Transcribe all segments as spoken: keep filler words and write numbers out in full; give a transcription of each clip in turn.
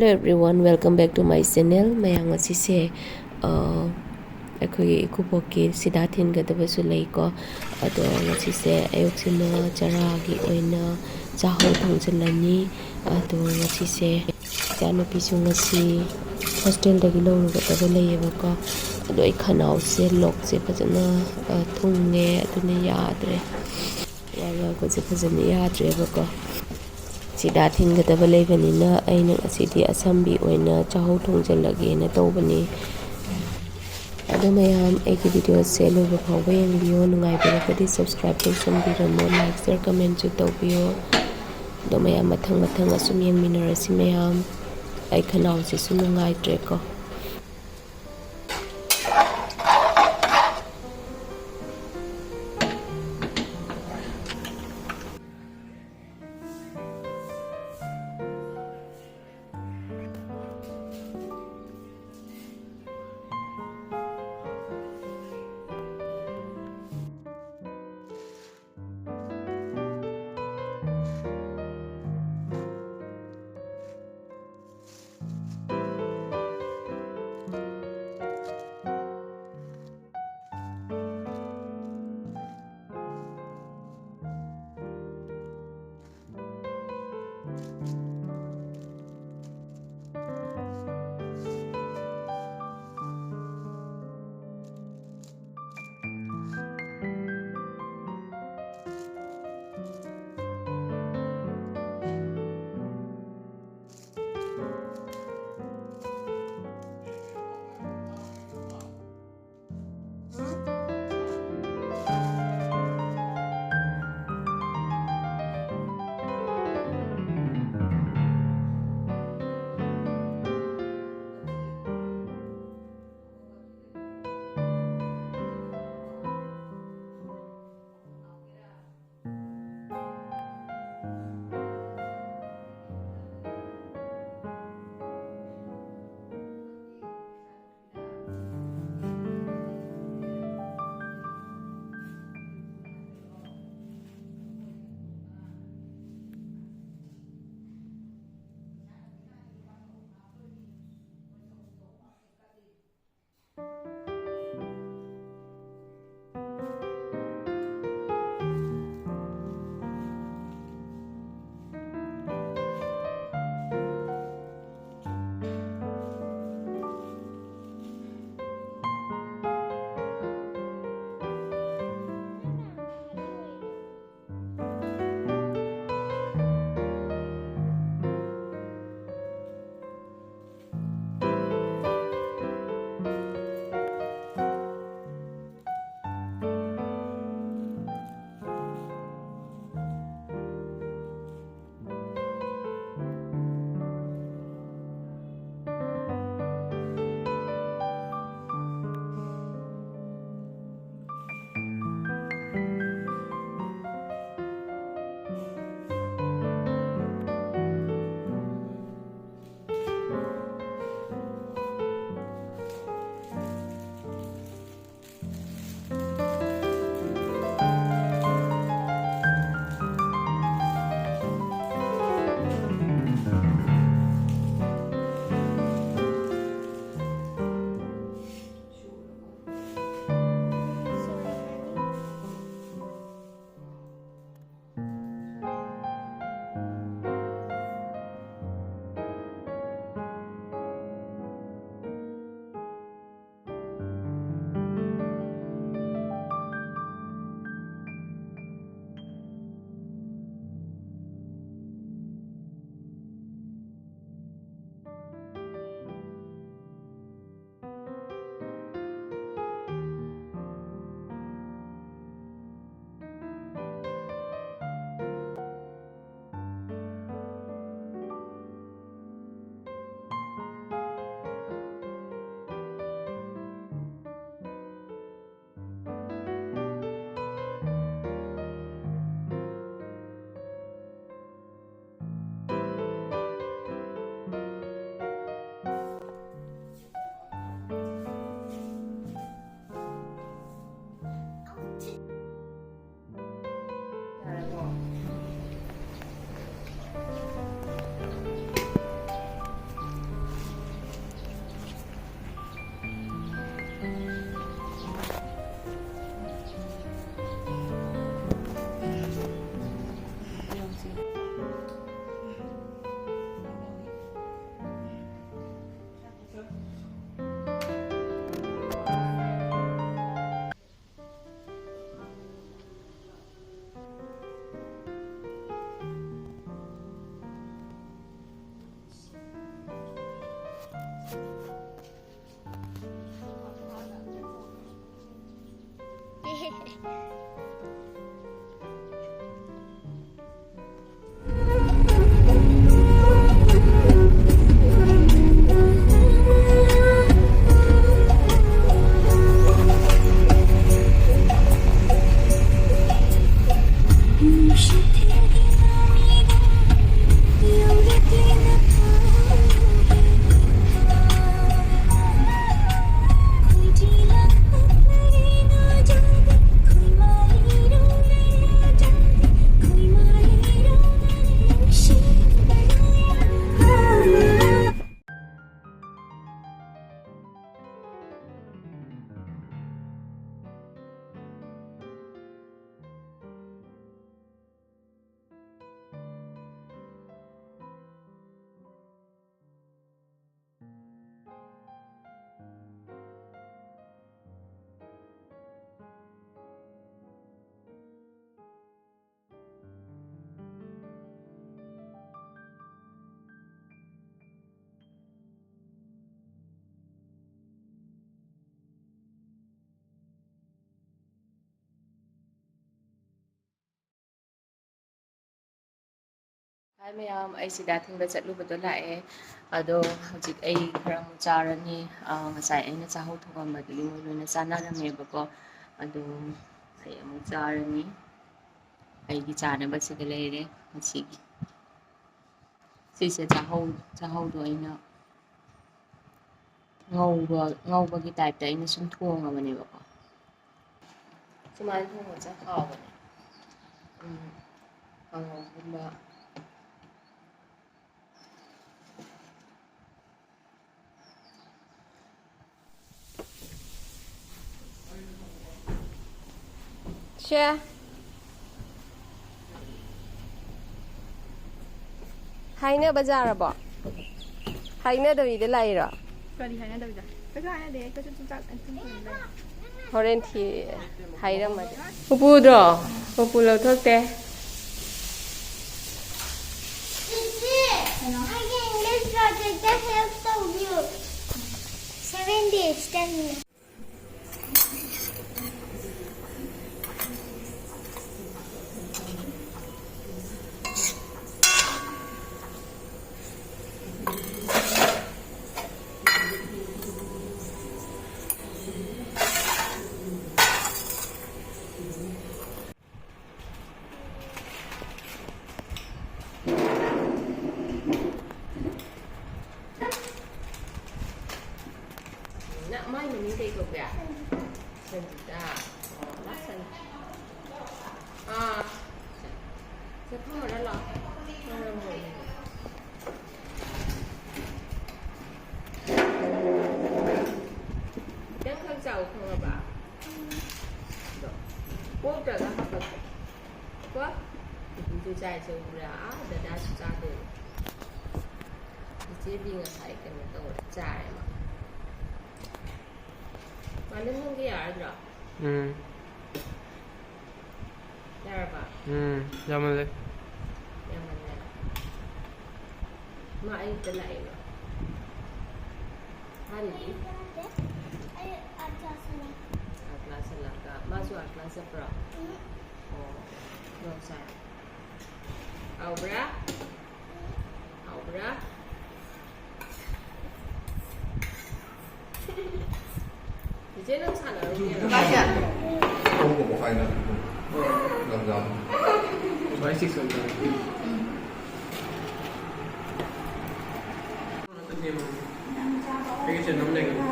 Hello everyone, welcome back to my channel. ꯃꯌꯥꯝ, ꯉꯁꯤꯁꯦ ꯑ, ꯑꯩꯈꯣꯏꯒꯤ ꯏꯀꯨꯕꯣꯛꯀꯤ ꯁꯤꯗꯥ ꯊꯤꯟꯒꯗꯕꯁꯨ ꯂꯩꯀꯣ꯫ ꯑꯗꯣ ꯉꯁꯤꯁꯦ ꯑꯌꯨꯛꯁꯤꯅ ꯆꯔꯥꯒꯤ ꯑꯣꯏꯅ ꯆꯥꯍꯧ ꯊꯣꯡꯖꯤꯜꯂꯅꯤ꯫ ꯑꯗꯣ ꯉꯁꯤꯁꯦ ꯏꯆꯥꯅꯨꯄꯤꯁꯨ ꯉꯁꯤ ꯍꯣꯁꯇꯦꯜꯗꯒꯤ ꯂꯧꯔꯨꯒꯗꯕ ꯂꯩꯌꯦꯕꯀꯣ꯫ ꯑꯗꯣ ꯑꯩ ꯈꯅꯥꯎꯁꯦ, ꯂꯣꯛꯁꯦ ꯐꯖꯅ ꯑ, ꯊꯨꯡꯉꯦ, ꯑꯗꯨꯅ ꯌꯥꯗ꯭ꯔꯦ꯫ ꯋꯥ ꯉꯥꯡꯕꯁꯦ ꯐꯖꯅ ꯌꯥꯗ꯭ꯔꯦꯕꯀꯣ꯫ ꯁꯤꯗꯥ ꯊꯤꯟꯒꯗꯕ ꯂꯩꯕꯅꯤꯅ ꯑꯩꯅ ꯉꯁꯤꯗꯤ ꯑꯁꯝꯕꯤ ꯑꯣꯏꯅ ꯆꯥꯍꯧ ꯊꯣꯡꯖꯤꯜꯂꯒꯦꯅ ꯇꯧꯕꯅꯤ꯫ ꯑꯗꯣ ꯃꯌꯥꯝ, ꯑꯩꯒꯤ ꯚꯤꯗꯤꯑꯣꯁꯦ ꯂꯣꯏꯕ ꯐꯥꯎꯕ ꯌꯦꯡꯕꯤꯌꯣ꯫ ꯅꯨꯡꯉꯥꯏꯕꯤꯔꯒꯗꯤ subscribe ꯇꯧꯁꯟꯕꯤꯔꯝꯃꯣ, like, share, comment ꯁꯨ ꯇꯧꯕꯤꯌꯣ꯫ ꯑꯗꯣ ꯃꯌꯥꯝ, ꯃꯊꯪ ꯃꯊꯪ ꯑꯁꯨꯝ ꯌꯦꯡꯃꯤꯟꯅꯔꯁꯤ ꯃꯌꯥꯝ꯫ ꯑꯩ ꯈꯅꯥꯎꯁꯤꯁꯨ ꯅꯨꯡꯉꯥꯏꯇ꯭ꯔꯦꯀꯣ꯫ ꯍꯥꯏ ꯃꯌꯥꯝ, ꯑꯩ ꯁꯤꯗ ꯊꯤꯟꯕ ꯆꯠꯂꯨꯕꯗꯣ ꯂꯥꯛꯑꯦ꯫ ꯑꯗꯣ ꯍꯧꯖꯤꯛ ꯑꯩ ꯈꯔ ꯑꯃꯨꯛ ꯆꯥꯔꯅꯤ꯫ ꯑꯥ, ꯉꯁꯥꯏ ꯑꯩꯅ ꯆꯥꯍꯧ ꯊꯣꯡꯉꯝꯕꯗꯨꯗꯤ ꯃꯣꯏ ꯂꯣꯏꯅ ꯆꯥꯅꯔꯝꯃꯦꯕꯀꯣ꯫ ꯑꯗꯣ ꯑꯩ ꯑꯃꯨꯛ ꯆꯥꯔꯅꯤ꯫ ꯑꯩꯒꯤ ꯆꯥꯅꯕ ꯁꯤꯗ ꯂꯩꯔꯦ ꯉꯁꯤꯒꯤ꯫ ꯁꯤꯁꯦ ꯆꯥꯍꯧ, ꯆꯥꯍꯧꯗꯣ ꯑꯩꯅ ꯉꯧꯕ, ꯉꯧꯕꯒꯤ ꯇꯥꯏꯞꯇ ꯑꯩꯅ ꯁꯨꯝ ꯊꯣꯡꯉꯕꯅꯦꯕꯀꯣ꯫ ꯁꯨꯃꯥꯏꯅ ꯊꯣꯡꯕꯁꯦ ꯍꯥꯎꯕꯅꯦ꯫ ꯎꯝ, ꯀꯥꯡꯉꯧꯒꯨꯝꯕ꯫ ꯁꯦ꯫ ꯍꯥꯏꯅꯕ ꯌꯥꯔꯕꯣ? ꯍꯥꯏꯅꯗꯕꯤꯗ ꯂꯥꯛꯏꯔꯣ? ꯀꯔꯤ ꯍꯥꯏꯅꯗꯕꯤꯗ? ꯀꯩꯁꯨ ꯍꯥꯏꯅꯗꯦ꯫ ꯀꯩꯁꯨ ꯆꯨꯝꯆꯥꯛ ꯑꯗꯨꯝ ꯂꯩ꯫ ꯍꯣꯔꯦꯟ ꯊꯤ ꯍꯥꯏꯔꯝꯃꯒꯦ꯫ ꯄꯨꯄꯨꯗꯣ? ꯄꯨꯄꯨ ꯂꯧꯊꯣꯛꯇꯦ꯫ ꯆꯤꯆꯦ, ꯑꯩꯒꯤ English project help ꯇꯧꯕꯤꯌꯨ꯫ Seven days ꯇꯅꯤ꯫ ꯆꯥꯏꯁꯦ ꯎꯕ꯭ꯔꯥ? ꯑꯥ, ꯗꯗꯥꯁꯨ ꯆꯥꯗꯣꯏꯅꯦ꯫ ꯏꯆꯦꯗꯤ ꯉꯁꯥꯏ ꯀꯩꯅꯣ ꯇꯧꯔꯦ, ꯆꯥꯔꯦ ꯃꯥ꯫ ꯃꯥꯂꯦꯝ, ꯅꯪꯒꯤ ꯌꯥꯔꯗ꯭ꯔꯣ? ꯎꯝ꯫ ꯌꯥꯔꯕ? ꯎꯝ, ꯌꯥꯝꯃꯜꯂꯦ꯫ ꯌꯥꯝꯃꯜꯂꯦ꯫ ꯃꯥ ꯑꯌꯨꯛꯇ ꯂꯥꯛꯏꯔꯣ? ꯃꯥꯅꯗꯤ? ꯑꯩ ꯅꯠꯇꯦ꯫ ꯑꯩ art class ꯍꯜꯂꯛ꯫ Art class ꯍꯜꯂꯛꯑꯒ꯫ ꯃꯥꯁꯨ art class ꯆꯠꯄ꯭ꯔꯣ? ꯎꯝ꯫ ꯑꯣ꯫ ꯅꯣꯡ ꯁꯥꯏ꯫ ꯍꯥꯎꯕ꯭ꯔꯥ? ꯍꯥꯎꯕ꯭ꯔꯥ? ꯆꯤꯆꯦ, ꯅꯪ ꯁꯥꯟꯅꯔꯨꯒꯦꯔꯣ? ꯂꯨꯄꯥ ꯀꯌꯥ? ꯑꯍꯨꯝꯒ ꯃꯈꯥꯏꯅ ꯂꯝꯖꯥꯝ꯫ ꯂꯨꯄꯥ ꯁꯤꯛꯁ ꯑꯣꯏꯅ ꯇꯧꯔꯦ꯫ ꯑꯩꯒꯤ ꯆꯦ ꯑꯗꯨꯝ ꯂꯩꯒꯅꯤ꯫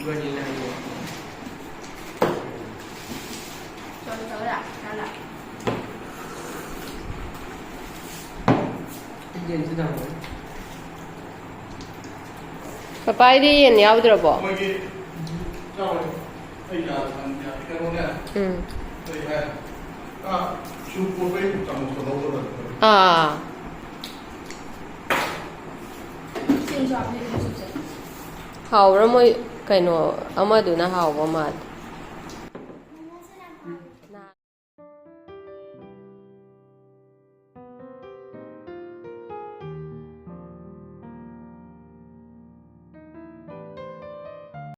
ꯏꯕꯥꯅꯤ ꯂꯩꯔꯒꯦ꯫ ꯄꯄꯥꯏꯗꯤ ꯌꯦꯟ ꯌꯥꯎꯗ꯭ꯔꯕꯣ? ꯃꯣꯏꯒꯤ ꯌꯥꯎꯔꯦ꯫ ꯑꯩ ꯌꯥ ꯁꯪꯗꯦ꯫ ꯀꯩꯅꯣꯅꯦ꯫ ꯎꯝ꯫ ꯀꯩ ꯍꯥꯏ? ꯑꯥ, ꯁꯨ ꯀꯣꯠꯄꯩ ꯆꯥꯃꯁꯇꯣ ꯂꯧꯒꯗꯕꯅꯦ꯫ ꯑꯥ꯫ ꯍꯥꯎꯕ꯭ꯔꯥ? ꯃꯣꯏ ꯀꯩꯅꯣ ꯑꯃꯗꯨꯅ ꯍꯥꯎꯕ ꯃꯥꯜꯂꯦ꯫